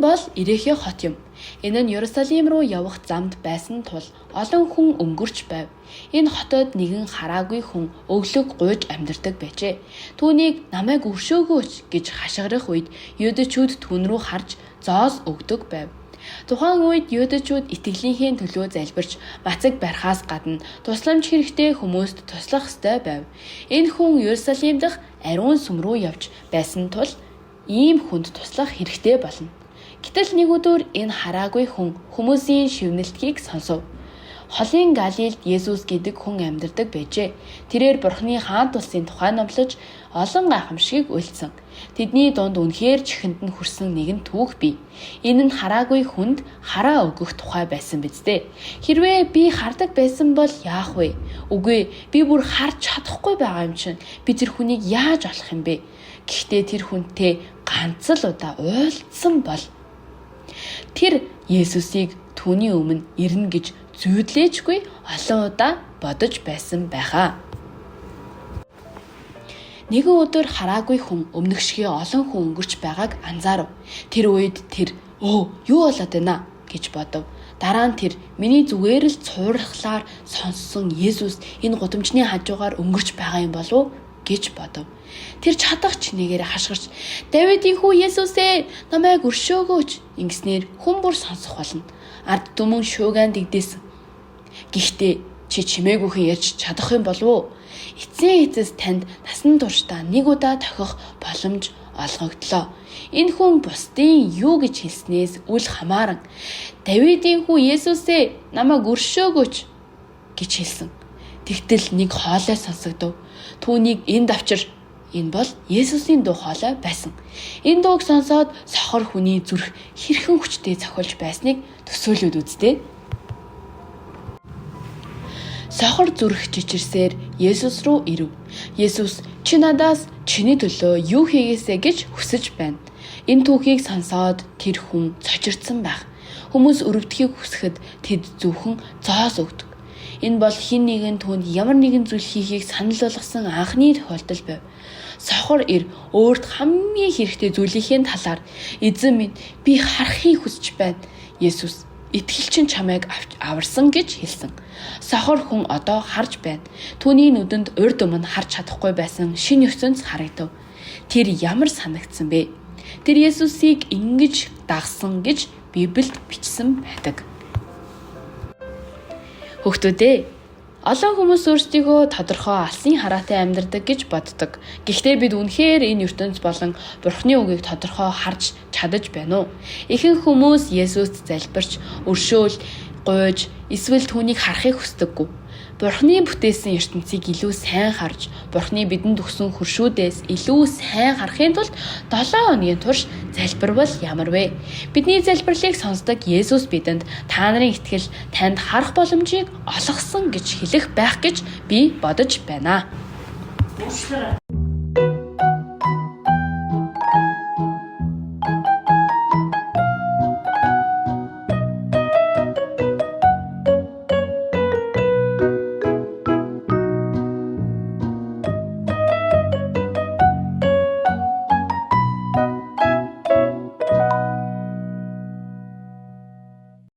бол Ирехе хот юм. Энэ нь Иерусалим руу явах замд байсан тул олон хүн өнгөрч байв. Энэ хотод нэгэн хараагүй хүн өглөг гуйж амьдардаг байжээ. Түүнийг намайг өршөөгөөч гэж хашгирах үед юудэчүүд түүн рүү харж зоос өгдөг байв. Тухайн үед юудэчүүд итгэлийнхээ төлөө залбирч мацаг барихаас гадна тусламж хэрэгтэй хүмүүст туслах ёстой байв. Энэ хүн Иерусалим дахь ариун сүм рүү явж байсан тул ийм хүнд туслах хэрэгтэй болно. Гэтэл нэг өдөр энэ хараагүй хүн хүмүүсийн шивнэлтгийг сонсов. Холын Галилд Есүс гэдэг хүн амьдардаг байжээ. Тэрээр Бурхны хаант улсын тухай номлож олон гайхамшигыг үйлдсэн. Тэдний дунд үнэхээр чихэнд нь хүрсэн нэгэн түүх бий. Энэ нь хараагүй хүнд хараа өгөх тухай байсан биз дээ. Хэрвээ би хардаг байсан бол яах вэ? Үгүй, би бүр харж чадахгүй байгаа юм чинь. Би тэр хүнийг яаж олох юм бэ? Гэхдээ тэр хүнтэй ганц л удаа уулзсан бол тэр Есүсийг түүний өмнө ирнэ гэж зүйдлээчгүй олон удаа бодож байсан байхаа. Нэгэн өдөр хараагүй хүн өмнөгшгөө олон хүн өнгөрч байгааг анзаарав. Тэр үед тэр "Өө, юу болоод байна?" гэж бодов. Дараа нь тэр миний зүгээр л цуурхлаар сонссон Есүс энэ гудамжны хажуугаар өнгөрч байгаа юм болов уу гэж бодов. Тэр чадах чинээгээр хашгирч "Давидын хүү Есүс ээ, намайг өршөөгөөч" ингэснээр хүн бүр сонсох болно. Ард түмэн шуугиан дэгдээсэн. Гэхдээ чи чимээгүйхэн ярьж чадах юм болов уу? Эцсийн эцэс танд насан туршдаа нэг удаа тохих боломж олгогдлоо. Энэ хүн бусдын юу гэж хэлснээс үл хамааран "Давидын хүү Есүс ээ, намайг өршөөгөөч" гэж хэлсэн. Тэгтэл нэг хоолой сонсогдов. Түүнийг энд авчир. Энэ бол Есүсийн дуу хоолой байсан. Энэ дууг сонсоод сохор хүний зүрх хэрхэн хүчтэй цохилж байсныг төсөөлөд үзтээ. Сохор зүрх чичирсээр Есүс рүү ирэв. Есүс чи надаас чиний төлөө юу хийгээсэй гэж хүсэж байна. Энэ түүхийг сонсоод тэр хүн цочирдсан байх. Хүмүүс өрөвдөхийг хүсэхэд тэд зөвхөн зоос өгдөг. Энэ бол хэн нэгэн түүнд ямар нэгэн зүйл хийхийг санал болгосон анхны тохиолдол байв. Сохор эр өөрт хамгийн хэрэгтэй зүйлийнхээ талаар "Эзэн минь, би харахыг хүсэж байна." Есүс "Итгэл чинь чамайг аварсан" гэж хэлсэн. Сохор хүн одоо харж байна. Түүний нүдэнд урд өмнө харж чадахгүй байсан шинэ ертөнц харагдав. Тэр ямар санагдсан бэ? Тэр Есүсийг ингэж дагсан гэж Библиэд бичсэн байдаг. Хүүхдүүд ээ, олон хүмүүс өөрсдийгөө тодорхой алсын хараатай амьдардаг гэж боддог. Гэхдээ бид үнэхээр энэ ертөнц болон Бурхны үгийг тодорхой харж чадаж байна уу? Ихэнх хүмүүс Есүст залбирч, өршөөл гуйж, эсвэл түүнийг харахыг хүсдэггүй. Бурхны бүтээсэн ертөнцийг илүү сайн харж, Бурхны бидэнд өгсөн хөршүүдээс илүү сайн харахын тулд 7 хоногийн турш залбирвал ямар вэ? Бидний залбирлыг сонсдог Есүс бидэнд та нарын итгэл танд харах боломжийг олгосон гэж хэлэх байх гэж би бодож байна. Уучлаарай.